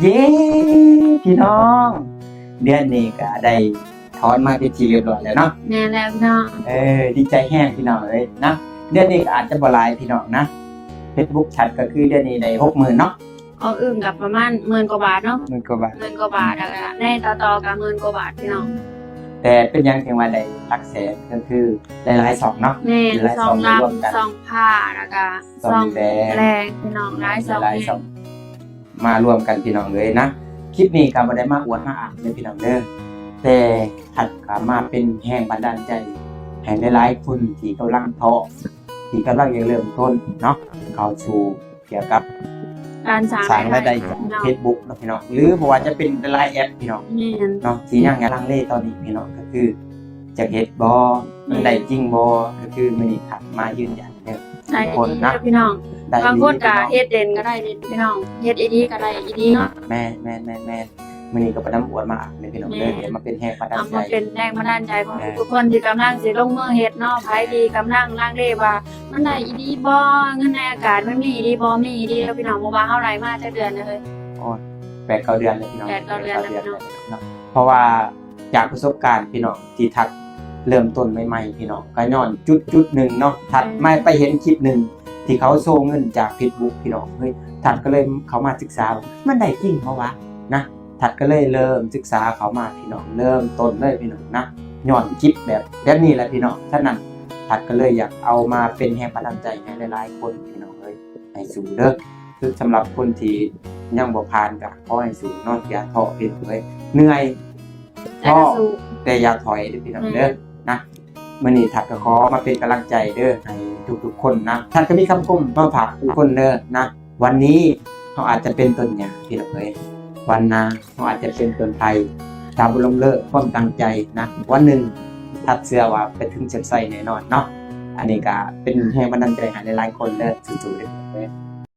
ເຢ້ ພີ່ນ້ອງ ເດືອນນີ້ກໍໄດ້ຖອນມາເປັນທີ່ຮຽບຮ້ອຍແລ້ວເນາະ. ແມ່ນແລ້ວພີ່ນ້ອງ. ເອີ ດີໃຈແຮງພີ່ນ້ອງເອີຍນະ. ເດືອນນີ້ກໍອາດຈະບໍ່ຫຼາຍພີ່ນ້ອງນະ. ເຟສບຸກທັດກໍຄືເດືອນນີ້ໄດ້ຫົກໝື່ນເນາະ. ອອກອຶ້ງກໍປະມານໝື່ນກວ່າບາດເນາະ. ໝື່ນກວ່າບາດ. ໝື່ນກວ່າບາດ ແລ້ວກໍໃນຕໍ່ໆກໍໝື່ນກວ່າບາດພີ່ນ້ອງ. ແຕ່ເປັນຫຍັງຈຶ່ງວ່າໄດ້ຫຼັກແສນ ກໍຄືຫຼາຍໆຊ່ອງເນາະ. ແມ່ນ ຫຼາຍໆຊ່ອງລວມກັນ ຊ່ອງລຳ ຊ່ອງພາ ແລ້ວກໍ ຊ່ອງແລງ ຊ່ອງແລງພີ່ນ້ອງ ຫຼາຍຊ່ອງ ຫຼາຍໆຊ່ອງມາລວມກັນພີ່ນ້ອງເອີຍນະ. ຄລິບນີ້ກໍບໍ່ໄດ້ມາອວດມາອ້າງເດີພີ່ນ້ອງເດີ ແຕ່ທັດກໍມາເປັນແຮງບັນດານໃຈໃຫ້ຫຼາຍໆຄົນທີ່ກຳລັງທ້ອ ທີ່ກຳລັງຈະເລີ່ມຕົ້ນເນາະ ເຂົ້າສູ່ກ່ຽວກັບການສ້າງ ສ້າງລາຍໄດ້ຈາກ ເຟສບຸກເນາະພີ່ນ້ອງ ຫຼືບໍ່ວ່າຈະເປັນຫຼາຍໆແອັບພີ່ນ້ອງ. ແມ່ນ ເນາະ ທີ່ຍັງລັງເລຕອນນີ້ພີ່ນ້ອງ ກໍຄືຈະເຮັດບໍ່ ມັນໄດ້ຈິງບໍ່ ກໍຄືມື້ນີ້ທັດມາຢືນຢັນເດີ ໄດ້ອີ່ຫຼີເດີພີ່ນ້ອງ. ບາງຄົນກໍເຮັດເດັ່ນກໍໄດ້ເດ້ພີ່ນ້ອງ ເຮັດອີ່ຫຼີກໍໄດ້ອີ່ຫຼີເນາະ. ແມ່ນໆໆໆ ມື້ນີ້ກໍມານຳອວດມາອ້າງເດີພີ່ນ້ອງເດີ ມາເປັນແຮງບັນດານໃຈ ເອົາມາເປັນແຮງບັນດານໃຈຂອງທຸກໆຄົນທີ່ກຳລັງຊິລົງມືເຮັດເນາະ. ໃຜທີ່ກຳລັງລັງເລວ່າມັນໄດ້ອີ່ຫຼີບໍ່ ເງິນໃນອາກາດມັນມີອີ່ຫຼີບໍ່ ມີອີ່ຫຼີເດີພີ່ນ້ອງ. ບໍ່ວ່າເຮົາໄດ້ມາຈັກເດືອນແລ້ວເອີຍ ໂອ້ຍ ແປດເກົ້າເດືອນແລ້ວພີ່ນ້ອງ ແປດເກົ້າເດືອນແລ້ວເນາະ. ເພາະວ່າຈາກປະສົບການພີ່ນ້ອງ ທີ່ທັດເລີ່ມຕົ້ນໃໝ່ໆພີ່ນ້ອງ ກໍຍ້ອນຈຸດໆໜຶ່ງເນາະ. ທັດມາໄປເຫັນຄລິບໜຶ່ງທີ່ເຂົາໂຊເງິນຈາກເຟສບຸກພີ່ນ້ອງເອີຍ ທັດກໍເລີຍເຂົ້າມາສຶກສາວ່າມັນໄດ້ຈິງບໍ່ວະນະ. ທັດກໍເລີຍເລີ່ມສຶກສາເຂົ້າມາພີ່ນ້ອງ ເລີ່ມຕົ້ນເລີຍພີ່ນ້ອງນະ ຍ້ອນຄລິບແບບ ແບບນີ້ແຫຼະພີ່ນ້ອງ. ສະນັ້ນ ທັດກໍເລີຍຢາກເອົາມາເປັນແຮງບັນດານໃຈໃຫ້ຫຼາຍໆຄົນພີ່ນ້ອງເອີຍ ໃຫ້ສູ້ເດີ. ຄືສຳລັບຄົນທີ່ຍັງບໍ່ຜ່ານກໍຂໍໃຫ້ສູ້ເນາະ ຢ່າທໍ້ພີ່ນ້ອງເອີຍ. ເໜື່ອຍ ແຕ່ກໍສູ້ ທໍ້ ແຕ່ຢ່າຖອຍເດີພີ່ນ້ອງເດີ ແມ່ນ ນະ. ມື້ນີ້ທັດກໍຂໍມາເປັນກຳລັງໃຈເດີໃຫ້ທຸກໆຄົນນະ. ທັດກໍມີຄຳຄົມມາຝາກທຸກຄົນເດີນະ. ວັນນີ້ເຮົາອາດຈະເປັນຕົ້ນຫຍ້າພີ່ນ້ອງເອີຍ ວັນໜ້າເຮົາອາດຈະເປັນຕົ້ນໄຜ່. ຖ້າບໍ່ລົ້ມເລີກຄວາມຕັ້ງໃຈນະ ວັນໜຶ່ງທັດເຊື່ອວ່າໄປເຖິງເສັ້ນໄຊແນ່ນອນເນາະ. ອັນນີ້ກໍເປັນແຮງບັນດານໃຈໃຫ້ຫຼາຍໆຄົນເດີ ສູ້ໆເດີ.